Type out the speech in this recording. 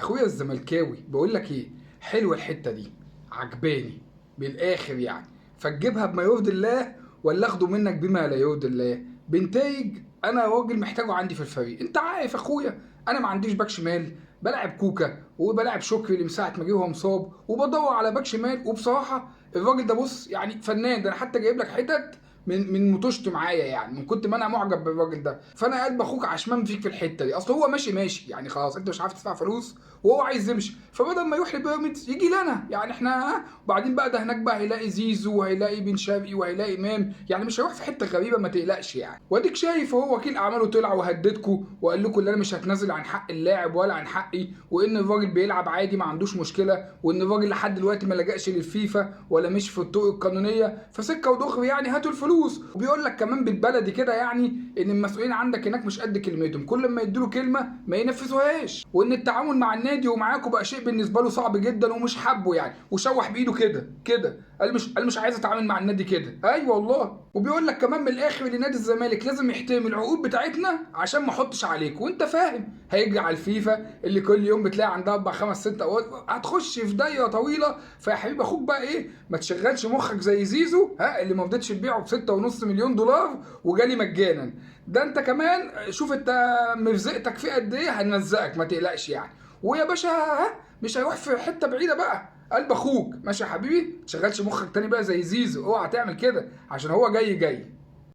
اخويا الزملكاوي بقول لك ايه، حلوة الحتة دي، عجباني بالاخر يعني. فتجيبها بما يرضي الله ولا اخده منك بما لا يرضي الله؟ بنتايج انا راجل محتاجه عندي في الفريق. انت عارف اخويا انا ما عنديش باك شمال، بلعب كوكا وبلعب شكري اللي من ساعة ما جه وهو مصاب، وبدور على باك شمال. وبصراحة الراجل ده بص يعني فنان، ده انا حتى جايب لك حتت من مطوشته معايا يعني، من كنت ما انا معجب بالراجل ده. فانا قلب اخوك عشمان فيك في الحتة دي، اصل هو ماشي ماشي يعني خلاص، انت مش عارف تدفع فلوس وهو عايز يمشي، فبدل ما يروح لبيراميدز يجي لنا يعني احنا. وبعدين بقى ده هناك بقى هيلاقي زيزو وهيلاقي بن شرقي وهيلاقي امام، يعني مش هيروح في حتة غريبة ما تقلقش يعني. واديك شايف هو وكيل اعماله طلع وهددكم وقال لكم ان انا مش هتنازل عن حق اللاعب ولا عن حقي، وان الراجل بيلعب عادي ما عندوش مشكلة، وان الراجل لحد دلوقتي ما لجأش للفيفا ولا مش في الطرق القانونية، فسكه ودغري يعني هاتوا الفلوس. وبيقول لك كمان بالبلدي كده يعني ان المسؤولين عندك هناك مش قد كلمتهم، كل ما يدوا له كلمة ما ينفذوهاش، وان التعامل مع النادي ومعاكم بقى شيء بالنسبة له صعب جدا ومش حابة يعني، وشوح بايده كده كده، قال مش عايز اتعامل مع النادي كده. ايوه والله. وبيقول لك كمان من الاخر ان نادي الزمالك لازم يحترم العقود بتاعتنا عشان ما احطش عليك، وانت فاهم هيجري على الفيفا اللي كل يوم بتلاقي عندها 4 5 6 اوقات، هتخش في دايرة طويلة. فيا حبيب اخوك بقى ايه، ما تشغلش مخك زي زيزو ها اللي ما رضيتش تبيعه ب 6.5 مليون دولار وجالي مجانا. ده انت كمان شوف انت مرزقتك في قد ايه، هنمزقك ما تقلقش يعني. ويا باشا ها مش هيروح في حتة بعيدة بقى، قلب اخوك ماشي يا حبيبي، ما تشغلش مخك تاني بقى زي زيزو، اوعى تعمل كده عشان هو جاي جاي.